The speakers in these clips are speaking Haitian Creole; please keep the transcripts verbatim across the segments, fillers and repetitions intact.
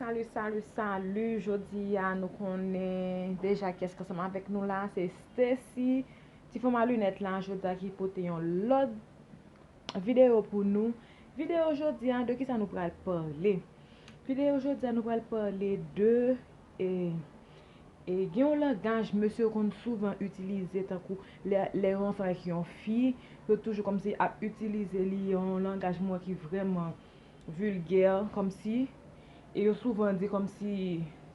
Salut, salut, salut. Jodi a, nou konnen deja kiyès ki ansanm avèk nou la. Se Stacy, ti fanm a linèt la, jodi a ki pote yon lòt videyo pou nou. Videyo jodi a, de kisa nou pral pale? Videyo jodi a, nou pral pale de, e, e, gen yon langaj mesye yo konn souvan itilize, tankou lè, lè yo ansanm avèk yon fi, yo toujou kòmsi ap itilize li, yon langaj mwen ki vrèman vilgè, kòmsi, e yo souvan di kòmsi,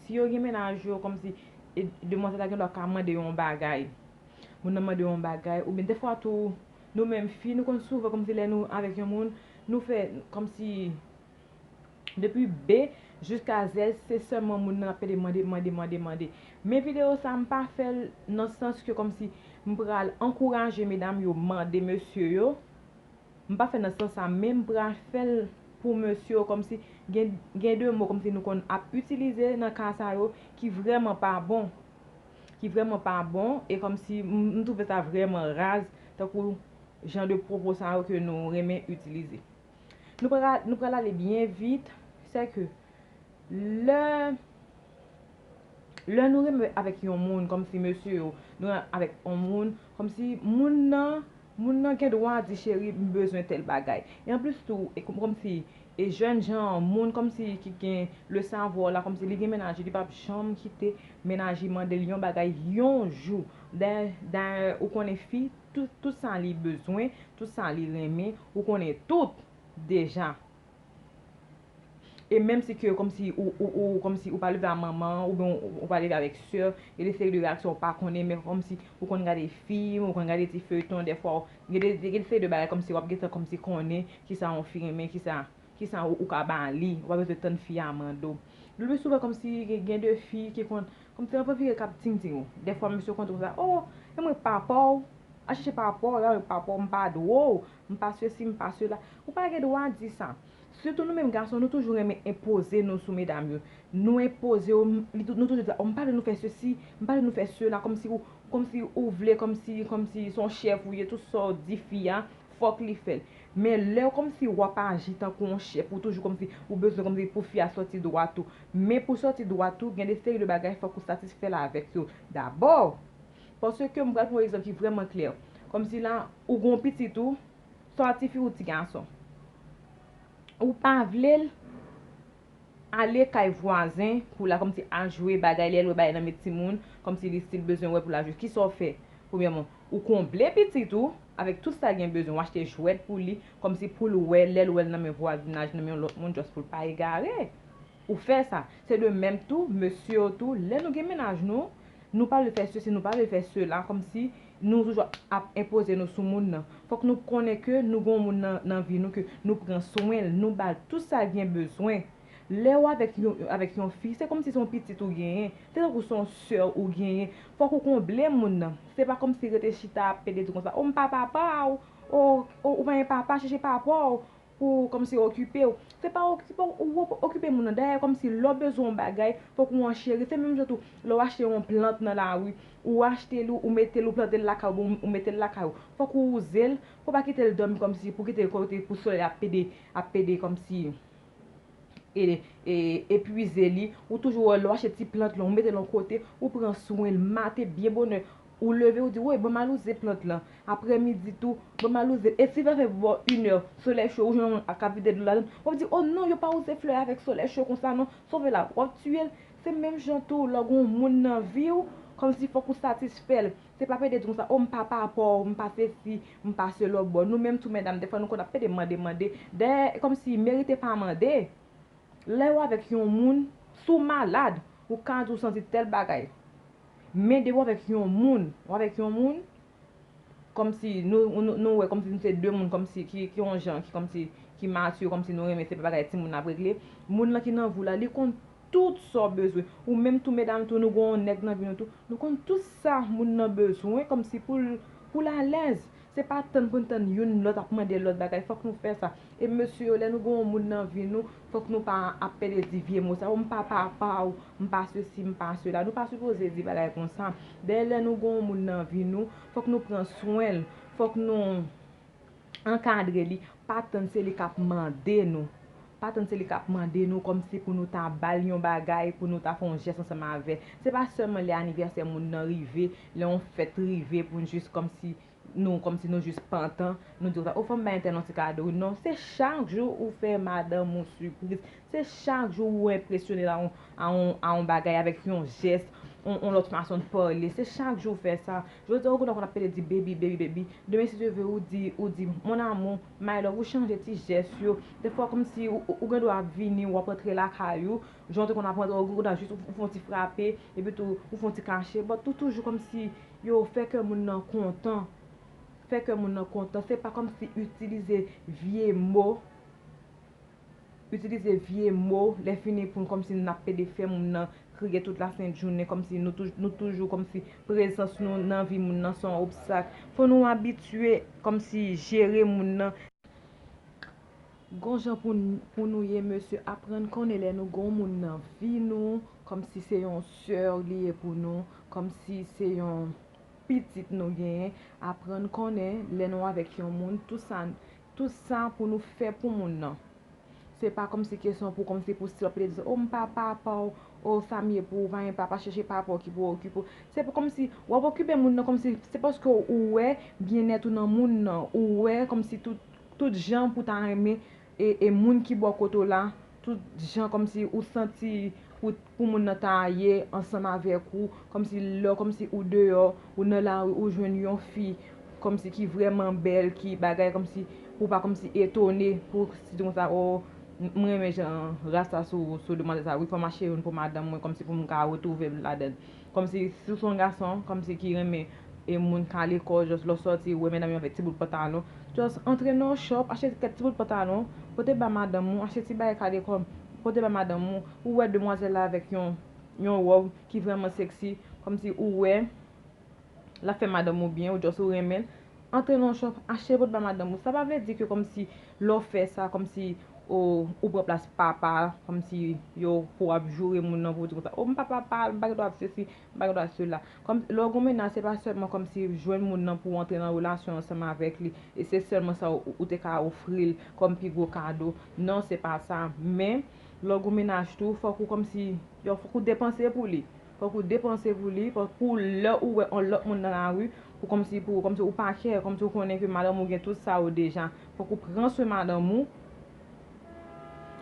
si yo gen mennaj yo, kòmsi, e demwazèl la gen dwa ka mande yon bagay. Moun nan mande yon bagay, oubyen defwa tou, nou menm fi, nou konn souvan kòmsi lè nou avèk yon moun, nou fè kòmsi depi B jiska Z, se sèlman moun nan ap pede mande, mande, mande, mande. Men videyo sa, m pa fè l nan sans ke kòmsi m pral ankouraje medam yo mande mesye yo. M pa fè nan sans sa, men m pral fè l pou mesye yo, kòmsi gen, gen de mo kòmsi nou konn ap itilize nan ka sa yo ki vrèman pa bon. Ki vrèman pa bon, e kòmsi m, m twouve sa vrèman raz, tankou jan de pwopo sa yo ke nou renmen itilize. Nou pral, nou pral ale byen vit, se ke lè, lè nou renmen avèk yon moun, kòmsi mesye yo, nou renmen avèk yon moun, kòmsi moun nan, moun nan gen dwa di, cheri, m bezwen tèl bagay. E anplis tou, e kòm, kòmsi, e jèn jan, moun kòmsi ki gen le savwa la, kòmsi li gen mennaj li, li p ap janm kite mennaj li mande l yon bagay yon jou. Dayè, dayè, ou konnen fi, tout, tout sa li bezwen, tout sa li renmen, ou konnen tout deja. E menm si ke kòmsi ou, ou, ou, kòmsi ou pa leve a manman, oubyen ou, ou pa leve avèk sè, gen de seri de reyaksyon ou pa konnen, men kòmsi ou konn gade fim, ou konn gade ti feyton, dèfwa, gen de, gen de seri de bagay kòmsi w ap gentan kòmsi konnen kisa yon fi renmen, kisa, kisa ou, ou ka ba li, ou pa bezwen tann fi a mande w. Le pli souvan kòmsi gen, gen de fi ki konn, kòmsi nan pran vire k ap tingting ou. Dèfwa mesye konn di konsa, o, e mwen papa w, al chèche papa w, e mwen papa w, m pa dwe w, m pa sesi, m pa sela. Ou pa gen dwa di sa. Sitou nou menm gason, nou toujou renmen enpoze nou sou medam yo. Nou enpoze yo, m, li tou, nou toujou di, o, m pa vle nou fè sesi, m pa vle nou fè sela, kòmsi ou, kòmsi ou vle, kòmsi, kòmsi se yon chèf ou ye, tout sa w di fi a, fòk li fè l. Men lè w kòmsi w ap aji tankou yon chèf, ou toujou kòmsi ou bezwen kòmsi pou fi a sòti dwat ou. Men pou sòti dwat ou, gen de seri de bagay fòk ou satisfè l avèk yo dabò. Paske m pral pran yon egzanp ki vrèman klè. Kòmsi la, ou gen yon pitit ou, swa tifi ou ti gason. Ou pa vle l ale kay vwazen pou l al kòmsi al jwe bagay, lè l wè bagay nan men timoun, kòmsi li still bezwen wè pou l al jwe. Kisa w fè? Premyèman, ou konble pitit ou avèk tout sa l gen bezwen, w achte jwèt pou li, kòmsi pou l wè, lè l wè l nan men vwazinaj, nan men yon lòt moun, just pou l pa egare. Ou fè sa. Se de menm tou, mesye yo tou, lè nou gen mennaj nou, nou pa vle fè sesi, nou pa vle fè sela, kòmsi nou toujou ap enpoze nou sou moun nan. Fòk nou konnen ke nou gen yon moun nan, nan vi nou, ke nou pran swen l, nou ba l tout sa l gen bezwen. Lè w avèk yon, avèk yon fi, se kòmsi se yon pitit ou genyen, se tankou se yon sè ou genyen. Fòk ou konble moun nan. Se pa kòmsi rete chita ap pede di konsa, o, m pa papa w, o, o, ou pa gen papa, chèche papa w pou kòmsi okipe w. Se pa okipe w, ou okipe moun nan. Dayè, kòmsi lè w bezwen yon bagay, fòk ou an cheri. Se menm jan tou, lè w achte yon plant nan lari, ou achte l, ou mete l, ou plante l lakay ou, ou mete l lakay ou. Fòk ou wouze l, pou w pa kite l dòmi kòmsi, pou kite l kote pou solèy ap pede, ap pede kòmsi, e, e, epwize li. Ou toujou wè, lè w achte ti plant lan, ou mete l yon kote, ou pran swen l, maten byen bonè. Ou leve, ou di, woy, ban m al wouze plant lan. Aprèmidi tou, ban m al wouze l. E si fè fè bò inè, solèy cho, ou jwenn yon moun k ap vide dlo ladan l, w ap di, o non, yo pa wouze flè avèk solèy cho konsa non, sove la, w ap tiye l. Se menm jan tou, lè w gen yon moun nan vi w, kòmsi fòk ou satisfè l. Se pa pede di konsa, o, m pa papa w, m pa sesi, m pa sela w. Bon, nou menm tou medam, dèfwa nou konn ap pede mande, mande. Dayè, kòmsi merite pa mande. Lè w avèk yon moun, si w malad, ou ka di w santi tèl bagay. Men depi w avèk yon moun, w avèk yon moun, kòmsi nou, nou, nou wè kòmsi nou se de moun kòmsi ki, ki yon jan, ki kòmsi, ki matye, kòmsi nou renmen se pa bagay timoun n ap regle. Moun nan ki nan vi w la, li konn tout sa w bezwen. Ou menm tou, medam tou, nou gen yon nèg nan vi nou tou, nou konn tout sa moun nan bezwen, kòmsi pou l, pou l alèz. Se pa tann pou n tann youn lòt ap mande lòt bagay. Fòk nou fè sa. E mesye yo, lè nou gen yon moun nan vi nou, fòk nou pa ap pede di vye mo sa yo, m pa papa w, m pa sesi, m pa sela. Nou pa sipoze di bagay konsa. Dayè, lè nou gen yon moun nan vi nou, fòk nou pran swen l. Fòk nou ankadre li. Pa tann se li k ap mande nou. pa tann se li k ap mande nou kòmsi pou nou ta ba l yon bagay, pou nou ta fè yon jès ansanm avè l. Se pa sèlman lè anivèsè moun nan rive, lè yon fèt rive pou n jis kòmsi nou, kòmsi nou jis pantan, nou di konsa, o, fò m bay entèl yon ti kado. Non, se chak jou ou fè madanm ou sipriz. Se chak jou ou enpresyone l a yon, a yon, a yon bagay avèk yon jès, yon, yon lòt fason de pale. Se chak jou ou fè sa. Jodi a, ou konn ap pede di baby, baby, baby. Demen, si Dye vle, ou di, ou di, mon amour, my love, ou chanje ti jès yo. Defwa, kòmsi ou, ou, ou gen dwa ap vini, w ap rantre lakay ou. Jan w te konn ap rantre, ou gen dwa jis ou, ou fè yon ti frape, epi tou, ou fè yon ti kache. But ou toujou kòmsi, yo, fè kè moun nan kontan. Fè kè moun nan kontan. Se pa kòmsi itilize vye mo. Itilize vye mo, lè fini pou n kòmsi n ap pede fè moun nan kriye tout lasent jounen, kòmsi nou touj-, nou toujou kòmsi prezans nou nan vi moun nan se yon obstak. Fò nou abitye kòmsi jere moun nan. Gon jan pou n, pou nou ye, mesye, aprann konnen lè nou gon moun nan vi nou, kòmsi se yon sè li ye pou nou, kòmsi se yon pitit nou genyen, aprann konnen lè nou avèk yon moun, tout sa, tout sa pou nou fè pou moun nan. Se pa kòmsi kesyon pou, kòmsi pou stil ap pede di, o, m pa papa w, o, sa m ye pou ou, pa gen papa, chèche papa w ki pou okipe w. Se pou kòmsi w ap okipe moun nan, kòmsi se paske ou wè byennèt ou nan moun nan, ou wè kòmsi tout, tout jan pou ta renmen e, e moun ki bò kote w la, tout jan kòmsi ou santi pou, pou moun nan ta ye ansanm avèk ou, kòmsi lè, kòmsi ou deyò, ou nan lari, ou jwenn yon fi, kòmsi ki vrèman bèl, ki bagay, kòmsi pou w pa kòmsi etone, pou si di konsa, o, m, m renmen jan ras la sou, sou demwazèl sa, wi, fò m achte youn pou madanm mwen, kòmsi pou m ka retwouve m ladan l. Kòmsi si w se yon gason, kòmsi ki renmen e moun k ale lekòl, just lè w sòti, ou wè medam yo avèk ti bout pantalon, just antre nan yon shop, achte kèk ti bout pantalon, pote ba madanm ou, achte ti bagay k ale lekòl, pote ba madanm ou, ou wè demwazèl la avèk yon, yon wòb ki vrèman sexy, kòmsi ou wè l ap fè madanm ou byen, ou just ou renmen l, antre nan yon shop, achte pote ba madanm ou. Sa pa vle di ke kòmsi lè w fè sa, kòmsi ou, ou pran plas papa, kòmsi yo pou w ap joure moun nan pou w di konsa, o, m pa papa l, m pa gen dwa ap sesi, m pa gen dwa ap sela. Kòm, lè w gen yon mennaj, se pa sèlman kòmsi jwenn moun nan pou w antre nan relasyon ansanm avèk li, e se sèlman sa ou, ou te ka ofri l kòm pi gwo kado. Non, se pa sa. Men, lè w gen yon mennaj tou, fòk ou kòmsi, yo, fòk ou depanse pou li. Fòk ou depanse pou li, fòk pou lè ou wè yon lòt moun nan lari, pou kòmsi, pou, kòmsi ou pa kè, kòmsi ou konnen ke madanm ou gen tout sa yo deja. Fòk ou pran swen madanm ou.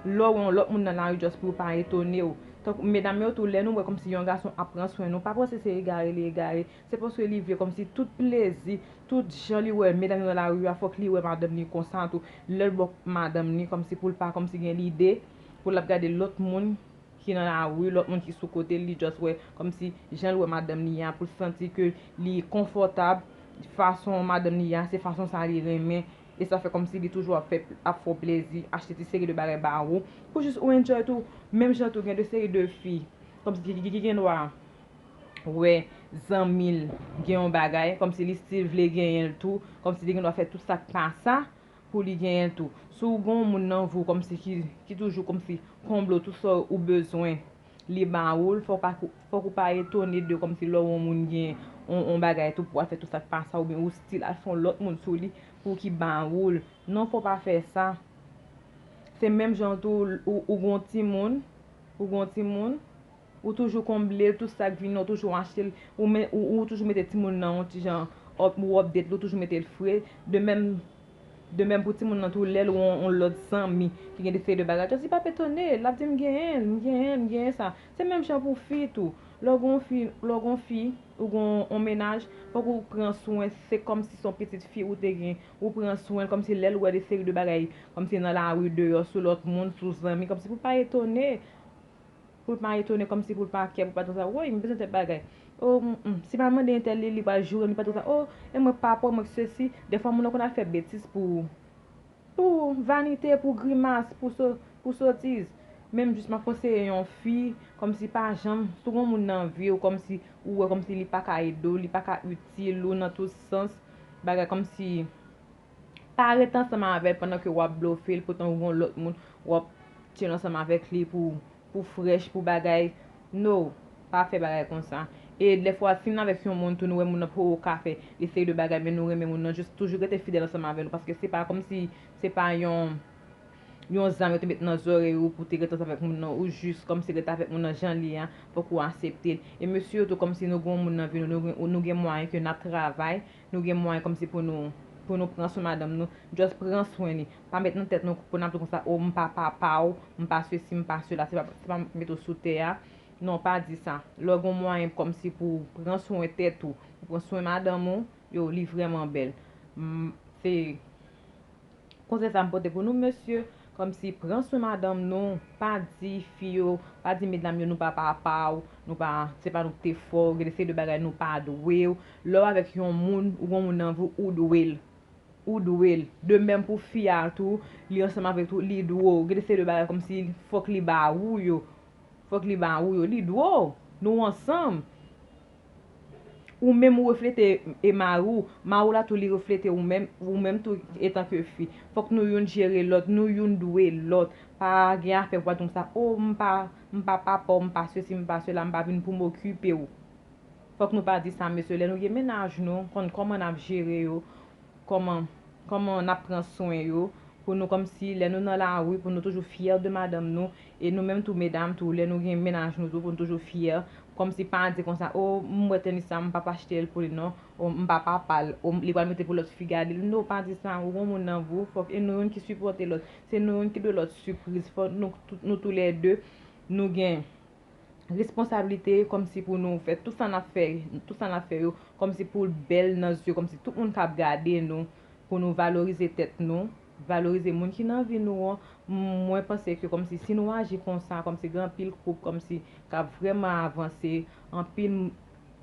Lè w wè yon lòt moun nan lari, just pou yo pa etone w. Tankou medam yo tou, lè nou wè kòmsi yon gason ap pran swen nou, pa panse se egare li egare. Se paske li vle kòmsi tout plezi, tout jan li wè medam yo nan lari a, fòk li wè madanm li konsa tou. Lè l bò madanm li, kòmsi pou l pa kòmsi gen lide, pou l ap gade lòt moun ki nan lari, lòt moun ki sou kote l, li just wè kòmsi jan l wè madanm li a, pou l santi ke li konfòtab, fason madanm li a, se fason sa li renmen, e sa fè kòmsi li toujou ap fè, ap fè w plezi, achte ti seri de bagay ba ou, pou jis ou enjoy tou, menm jan tou gen de seri de fi, kòmsi ki, ki, ki gen dwa wè zanmi l gen yon bagay, kòmsi li still vle genyen l tou, kòmsi li gen dwa fè tout sa k pa sa, pou li genyen l tou. Si w gen yon moun nan vi w kòmsi ki, ki toujou kòmsi konble w tout sa ou bezwen, li ba ou l, fòk pa, fòk ou pa etone de kòmsi lè w wè yon moun gen yon, yon bagay tou pou al fè tout sa k pa sa oubyen ou still al fè yon lòt moun sou li pou ki ba ou l. Non, fò w pa fè sa. Se menm jan tou ou, ou gen yon timoun, ou gen yon timoun, ou toujou konble l, tout sa k vini, ou toujou achte l, ou, men, ou, ou toujou mete timoun nan yon ti jan, up, ou update li, ou toujou mete l fre. De menm, de menm pou timoun nan tou, lè l wè yon, yon lòt zanmi ki gen de seri de bagay, just li p ap etone, l ap di, "M genyen l, m genyen l, m genyen sa." Se menm jan pou fi tou. Lè w gen yon fi, lè w gen yon fi, ou gen yon, yon mennaj, fòk ou pran swen, se kòmsi se yon pitit fi ou te gen, ou pran swen l, kòmsi lè l wè de seri de bagay, kòmsi nan lari, deyò, sou lòt moun, sou zanmi, kòmsi pou pa etone. Pou l pa etone, kòmsi pou l pa kè, pou l pa di konsa, woy, m bezwen tèl bagay. O, m, m, si m al mande entèl li, li pral joure m, li pral di konsa, o, e mwen k papa w, mwen k sesi. Dèfwa moun nan konn al fè betiz pou, pou vanite, pou grimas, pou so, pou sotiz. Menm jis m ap konseye yon fi, kòmsi pa janm, si w gen yon moun nan vi w, kòmsi ou wè kòmsi li pa ka ede w, li pa ka itil ou nan tout sans, bagay kòmsi pa ret ansanm avè l pandan ke w ap blofe l, poutan ou gen yon lòt moun, w ap chill ansanm avèk li pou, pou frèch, pou bagay. No, pa fè bagay konsa. E dèfwa, si n avèk yon moun tou, nou wè moun nan poko ka fè de seri de bagay, men nou renmen moun nan, jis toujou rete fidèl ansanm avè l, paske se pa kòmsi, se pa yon, yon zam yo te met nan zòrèy ou pou te ret ansanm avèk moun nan, ou jis kòmsi ret avèk moun nan jan l ye a, fòk ou aksepte l. E mesye yo tou, kòmsi nou gen yon moun nan vi nou, nou gen, nou gen mwayen ke n ap travay, nou gen mwayen kòmsi pou nou, pou nou pran swen madanm nou, just pran swen li. Pa met nan tèt nou pou n ap di konsa, o, m pa papa w, m pa sesi, m pa sela, se pa, se pa met ou sou tè a. Non, pa di sa. Lè w gen mwayen kòmsi pou pran swen tèt ou, pou pran swen madanm ou, yo, li vrèman bèl. M, se konsèy sa m pote pou nou, mesye, kòmsi pran swen madanm nou, pa di fi yo, pa di medam yo, nou pa papa w, nou pa, se pa nou ki te fè w, gen de seri de bagay nou pa dwe w. Lè w avèk yon moun, ou gen yon moun nan vi w, ou dwe l. Ou dwe l. De menm pou fi a tou, li ansanm avèk tou, li dwe w. Gen de seri de bagay kòmsi fòk li ba ou yo. Fòk li ba ou yo. Li dwe w. Nou ansanm. Ou menm ou reflete e mari w. Mari w la tou li reflete ou menm, ou menm tou etanke fi. Fòk nou youn jere lòt, nou youn dwe lòt. Pa gen afè pou pa di konsa, o, m pa, m pa papa w, m pa sesi, m pa sela, m pa vin pou m okipe w. Fòk nou pa di sa, mesye. Lè nou gen mennaj nou, konn kòman n ap jere yo, kòman, kòman n ap pran swen yo, pou nou kòmsi lè nou nan lari, pou nou toujou fyè de madanm nou, e nou menm tou medam tou, lè nou gen mennaj nou tou, pou nou toujou fyè, kòmsi pa di konsa, o, m wè tènis sa, m p ap achte l pou li non, o, m pa papa l, o, li pral mete pou lòt fi gade l. Non, pa di sa, ou gon moun nan vi w, fòk e nou youn ki sipòte lòt, se nou youn ki dwe lòt sipriz, fòk nou, nou toulède, nou gen responsablite, kòmsi pou nou fè tout sa n ap fè, tout sa n ap fè yo, kòmsi pou l bèl nan zye, kòmsi tout moun k ap gade nou, pou nou valorize tèt nou, valorize moun ki nan vi nou an. Mwen panse ke kòmsi si nou aji konsa, kòmsi gen anpil koup kòmsi k ap vrèman avanse, anpil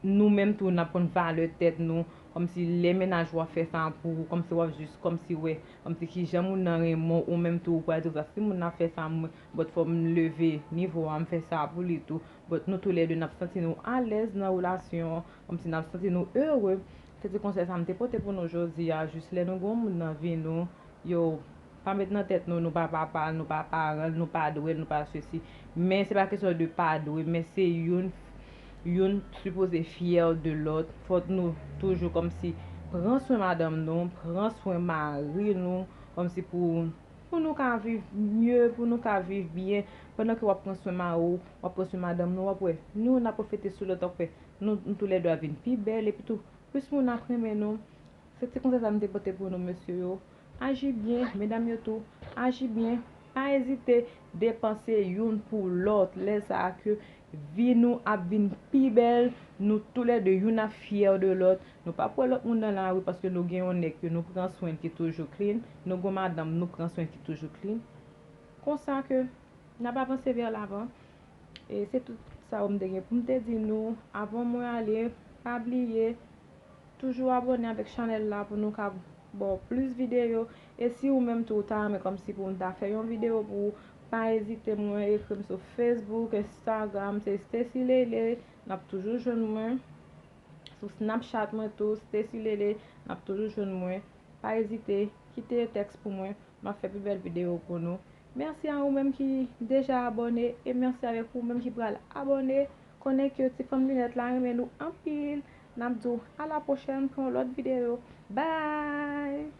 nou menm tou n ap konn valè tèt nou, kòmsi lè mennaj ou ap fè sa pou ou, kòmsi w ap jis kòmsi wè, kòmsi kijan moun nan renmen w, ou menm tou ou pral di konsa, si moun nan ap fè sa, mwen, but fò m leve nivo a, m fè sa pou li tou, but nou toulède n ap santi nou alèz nan relasyon an, kòmsi n ap santi nou ere. Se ti konsèy sa m te pote pou nou jodi a, jis lè nou gen yon moun nan vi nou, yo, pa met nan tèt nou, nou pa papa l, nou pa paran l, nou pa dwe l, nou pa sesi. Men se pa kesyon de pa dwe, men se youn, youn sipoze fyè de lòt. Fòk nou toujou kòmsi pran swen madanm nou, pran swen mari nou, kòmsi pou, pou nou ka viv mye, pou nou ka viv byen. Pandan ke w ap pran swen mari w, w ap pran swen madanm nou, w ap wè, nou youn ap reflete sou lòt, w ap wè, nou, nou toulède ap vin pi bèl, epi tou, plis moun ap renmen nou. Se ti konsèy sa m te pote pou nou, mesye yo. Aji byen, medam yo tou, aji byen. Pa ezite depanse youn pou lòt. Lè sa a ke vi nou ap vin pi bèl, nou toulède youn ap fyè de lòt. Nou p ap wè lòt moun nan lari paske nou gen yon nèg ke nou pran swen l ki toujou clean. Nou gen yon madanm nou pran swen ki toujou clean. Konsa ke n ap avanse vè lavan. E se tout sa yo m te gen pou m te di nou. Avan mwen ale, pa bliye, toujou abòne avèk chanèl la pou nou ka ba w plis videyo. E si ou menm tou ou ta renmen kòmsi pou m ta fè yon videyo pou ou, pa ezite mwen ekri m sou Facebook, Instagram, se Stacy Lele, n ap toujou jwenn mwen. Sou Snapchat mwen tou, Stacy Lele, n ap toujou jwenn mwen. Pa ezite, kite tèks pou mwen, m ap fè pi bèl videyo pou nou. Mèsi a ou menm ki deja abòne e mèsi avèk ou menm ki pral abòne. Konnen ke ti fanm linèt la renmen nou anpil. N ap di w a la pwochèn pou yon lòt videyo. Bye!